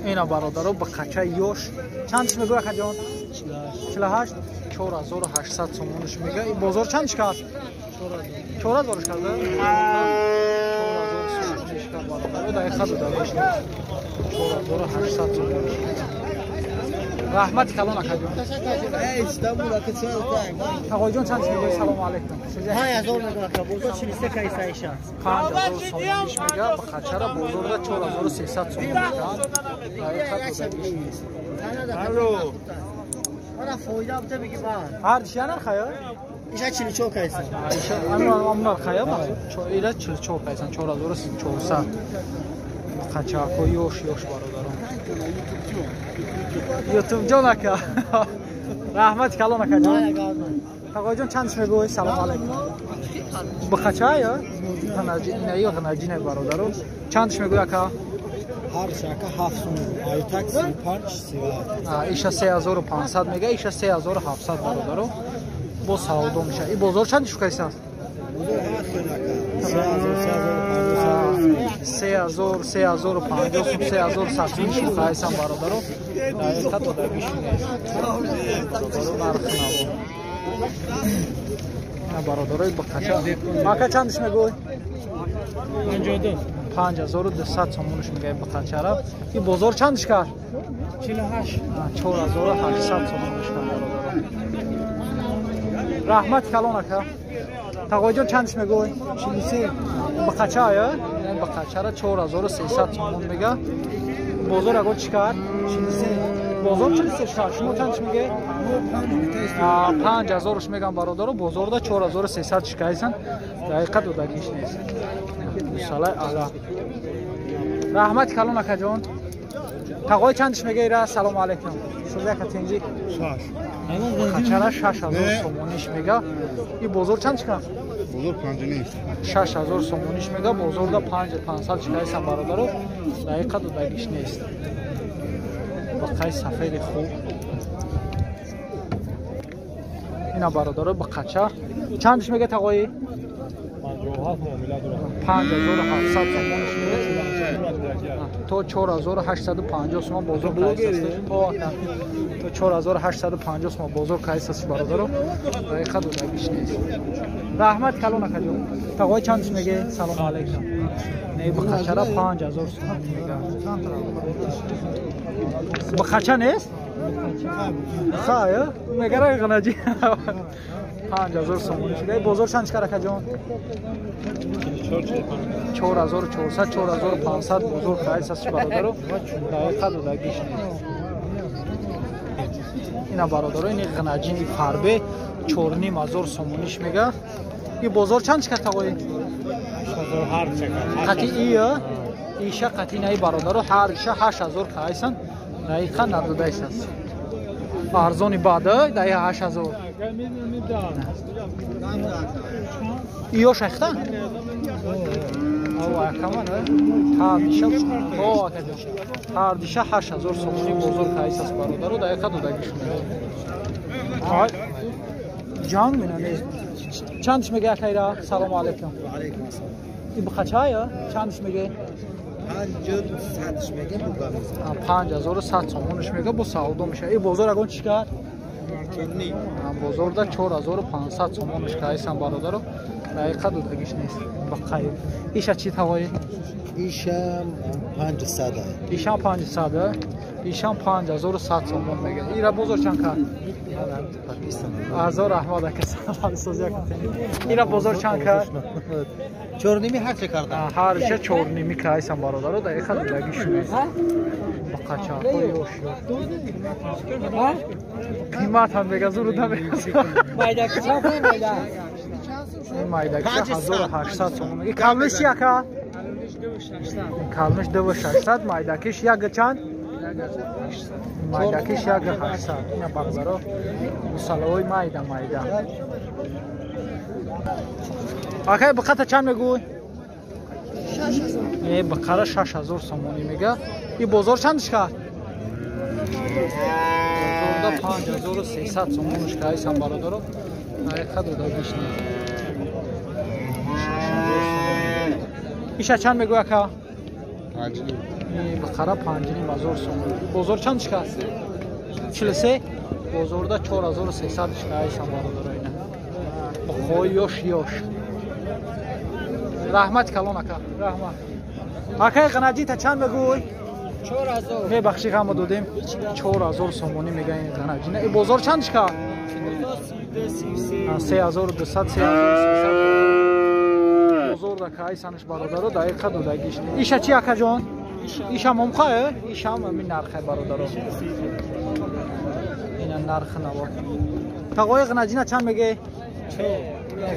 Ина бародаро бақача ёш. Чанд чӣ мегӯ акаҷон? 48. 4800 сомониш мега. Ин бозор чанд чӣ кард? 4000 карда? 4000 сомониш кард бародаро. Дар хад додагиш. 4800 сомониш. Раҳмати калон акаҷон. Тағоиҷон чанд чӣ мегӯӣ? Салому алайкум. 5000 мегӯ ака, бозор 43 кайса иша. 5000 сомониш мега, бақачара бозорда 4300 сомониш кард. Дар хад додагиш нест. Алло. Ана фоида буда бигӣ ба. Ҳар диш я нархая? Иша 44 кайса. Иша ам нархая ба. Ира 44 кайсан, 4400. Бақачаҳо ёш ёш бародарон. Ютуб ҷон ака. Раҳмати калон ака ҷон. Тағоиҷон чанд чӣ мегӯӣ? Салому алайкум. Бақача я? Ғанаҷи, инаи ғанаҷи бародарон. Чанд чӣ мегӯӣ ака? Ҳар шака 7 сом. Айтак 35 37. Иша 3500 мега, иша 3700 бародаро. Бо савдо меша. И бозор чанд шукайса аст? Бозор ҳама хел ака. 3000, 3000, 3050, 3100 шукайсан бародаро. Дақиқа додагиш нест. Бародаро нарх наво. На бародарои бақача. Ака чанд мегӯй? 52. 5200 сомониш мега бақачара. И бозор чандиш кард? 48. 4800 сомониш кард бародаро. Раҳмат калон ака. Тағоиҷон чандиш мегӯй? 43. Бақача я? Бақачара 4300 сомон мега. Бозор ягон чӣ кард? 43. Бозор 43 кард. Шумо чандиш мегӯед? 5000-ш мегам бародаро, бозорда 4300 шикайсан. Дақиқа додагиш нест. Салай ала. Раҳмати калон акаҷон. Тағои чандиш мега ира? Салому алайкум. Сӯза ака тинҷи? 6. Қачара 6000 сомониш мега. И бозор чанд чикан? Бозор 5.5. 6000 сомониш мега, бозорда 5500 шикайсан бародаро. Дақиқа додагиш нест. Бақаи сафеди хуб. Ина бародаро бақача. Чандиш мега тағои? 5700 сомониш мега. То 4850 сомон бозор кайсаст. То 4850 сомон бозор кайсаст бародаро. Дақиқа додагиш нест. Раҳмат калон акаҷон. Тағои чандиш меге? Салому алайкум. Не бақачара 5000 сомон мега. Бақача нест? Ха, мегара ғанаҷи. 5000 сомониш мега. Бозор чанд чикар акаҷон? 4400, 4500 бозор кайсаст бародаро. Дақиқа додагиш нест. Ина бародаро, ини ғанаҷини фарбе 4500 сомониш мега. И бозор чанд чикар тағои? Қати ия, иша қати наи бародаро ҳар иша 8000 кайсан. Дақиқа надодайсаст. Арзони бада даи 8000. Иё шайхта? Ҳар диша 8000 сомонӣ бозор кайсаст бародаро. Дақиқа додагиш нест. Ҷанг мена нест. Чандиш мега акайра? Салому алайкум. И бақачая? Чандиш мега? 5100 сомониш мега, бо савдо меша. И бозор ягон чӣ кард? Бозорда 4500 сомониш кайсан бародаро. Дақиқа додагиш нест. Бақай. Иша чӣ тавои? Ишам 500. Ишам 500. Ишам 5100 сомон мега. Ира бозор чанд кард? Азор раҳмат ака, салом созия кунед. Ира бозор чанд кард? 4.5 ҳар чӣ карда. Ҳар ча 4.5 кайсан бародаро, дақиқа додагиш нест. Бақачаҳо ёш. Қимат ҳам мега, зуру намега. Майдаки чанд майда? Ин майдаки 1800 сомон мега. Калмиш чи ака? Калмиш 2600, майдакиш як чанд? Майдакиш 1800. Ина бародаро, мусаллаҳои майда майда. Акай бақата чанд мегӯй? 6000. Бақара 6000 сомонӣ мега. И бозор чандиш кард? Бозорда 5300 сомониш кайсан бародаро. Дақиқа додагиш нест. Иша чанд мегӯй ака? Бақара 5500 сомон. Бозор чанд шикаст? 43. Бозорда 4300 шикаст бародаро ина. Бақои ёш ёш. Раҳмат калон ака. Раҳмат. Акай ғанаҷин та чанд мегӯй? 4000. Мебахши ғама додем. 4000 сомонӣ мегӯян ин ғанаҷина. И бозор чанд шикаст? 3200 3300. Бозорда кайсанш бародаро дақиқа додагиш. Иша чи акаҷон? Иша момхае? Ишам ҳамин нархе бародаро. Ина нарх наво. Тағои ғанаҷина чанд мегӯй?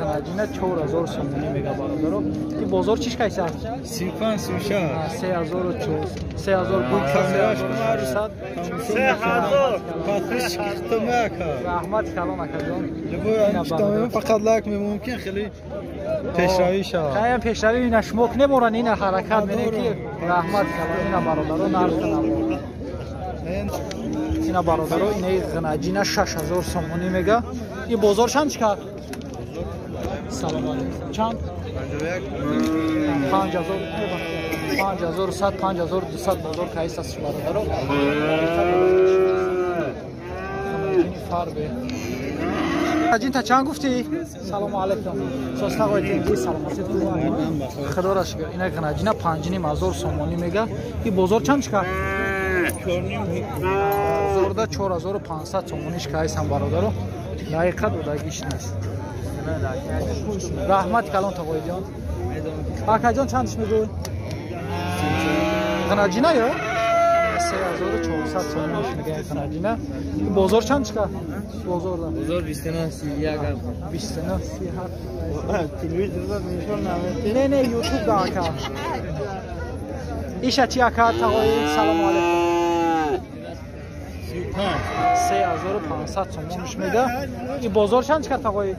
Ғанаҷина 4000 сомонӣ мега бародаро. И бозор чиш кайса? 35 36. 3400 3600 3000. Подписчики хитомака. Раҳмат калон акаҷон. Фақат лайк мемумкин хеле пешравӣ шавад. Хаям пешравӣ ина шумо кунем, ина ҳаракат менем ки раҳмат калон ина бародаро нарх наво. Ина бародаро ина ғанаҷина 6000 сомонӣ мега. И бозор чанд чикар? Салом алейкум. Чанд? 5000 5100 5200 бозор кайс аст бародаро. Фарбе. Аҷин та чанд гуфтӣ? Салом алейкум. Состағои тинҷӣ саломатӣ. Худоро шукр. Ина ғанаҷина 5500 сомонӣ мега. И бозор чанд чикар? Бозорда 4500 сомонӣ шикайсам бародаро. Дақиқа додагиш нест. Раҳмат калон тағоиҷон. Акаҷон чандш мегӯй? Ғанаҷина ё? 3400 сомониш мегӯяд ғанаҷина. Бозор чанд чика? Бозорда. Бозор 29 31. 29 37. Телевизорда нишон намедиҳад. Не, не, YouTube да ака. Иша чи ака тағои? Салому алейкум. 3500 сомониш мега. И бозор чанд чика тағои?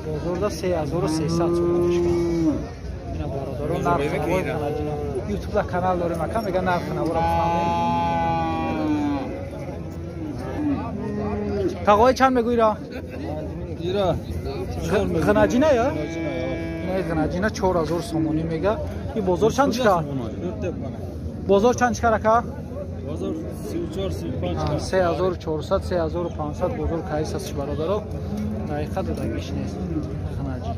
Бозорда 3300 сомониш мега. Ина бародаро нарх навои ғанаҷина. YouTube да канал дорем ака, мега нарх навора бифаҳмем. Тағои чанд мегӯй ра? Ира ғанаҷина ё? Ина ғанаҷина 4000 сомонӣ мега. И бозор чанд чика? Бозор чанд чика ака? Бозор 34 35. 3400 3500 бозор кайс аст бародаро. Дақиқа додагиш нест. Ғанаҷин.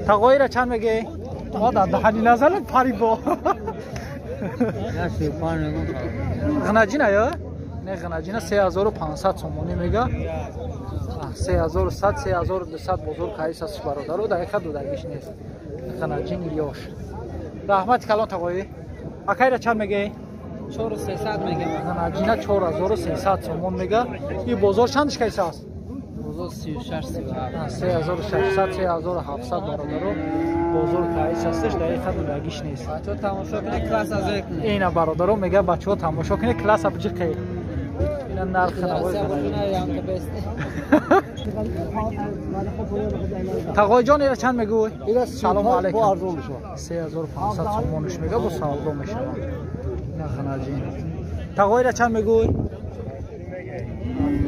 Тағоира чанд мегӯй? Ода даҳани назалат парибо. Ғанаҷина ё? Не ғанаҷина 3500 сомонӣ мега. 3100 3200 бозор кайс аст бародаро. Дақиқа додагиш нест. Ғанаҷин ёш. Раҳмат калон тағои. Акайра чанд мегӯй? 4300 мегӯям. Ғанаҷина 4300 сомон мега. И бозор чанд шикайса аст? Бозор 36 37. 3600 3700 бародаро. Бозор кайс астш, дақиқа додагиш нест. Бачаҳо тамошо кунед, класс азой кунед. Ина бародаро мега бачаҳо тамошо кунед, класс абҷиқе. Ина нарх навои. Тағоиҷон ира чанд мегӯй? Салому алейкум. 3500 сомониш мега, бо савдо мешавад. Ина ғанаҷин. Тағоира чанд мегӯй?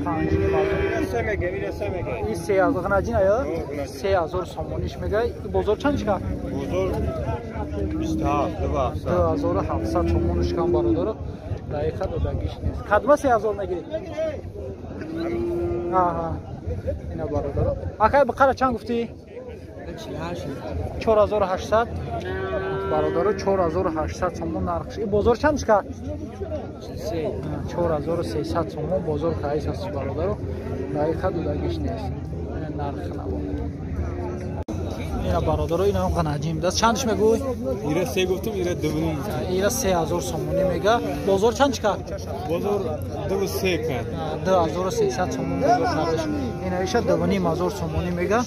5 и 3000 ғанаҷина ё? 3000 сомониш мега. Бозор чанд чика? Бозор 27 2700 сомониш кам бародаро. Дақиқа додагиш нест. Кадма 3000 мегирӣ? Аҳа. Ина бародаро. Акай бақара чанд гуфтӣ? 4800 бародаро 4800 сомон нархш. И бозор чанд чика? 4300 сомон бозор кайс аст бародаро. Дақиқа додагиш нест. Ина нарх наво. Ина бародаро ина ҳам ғанаҷим даст. Чандш мегӯй? Ира 3 гуфтум, ира 2.5 гуфтум. Ира 3000 сомонӣ мега. Бозор чанд чика? Бозор 2.3 кард. 2300 сомон бозор кардаш. Ина иша 2500 сомонӣ мега.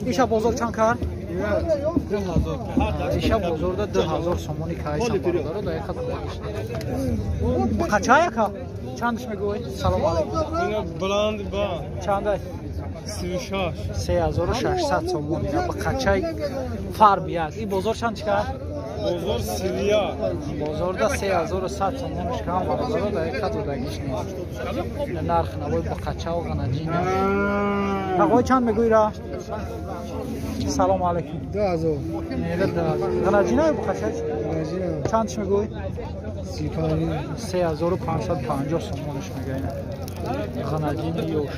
Иша бозор чанд кард? 2000 кард. Иша бозорда 2000 сомонӣ кайсам бародаро, дақиқа додагиш нест. Қача яка? Чандш мегӯй? Салом алейкум. Ина баланд ба Чандай? 36. 3600 сомон ина ба қачаи фарби як. И бозор чанд чика? Бозор сирия. Бозорда 3100 сомонаш кам бародаро, дар як хат додагиш нест. Нарх навои буқачаву ғанаҷина. Тағои чанд мегӯй ра? Салому алайкум. 2000. Мега 2000. Ғанаҷина ё буқача? Ғанаҷина. Чандш мегӯй? 35. 3550 сомонаш мега ина. Ғанаҷини ёш.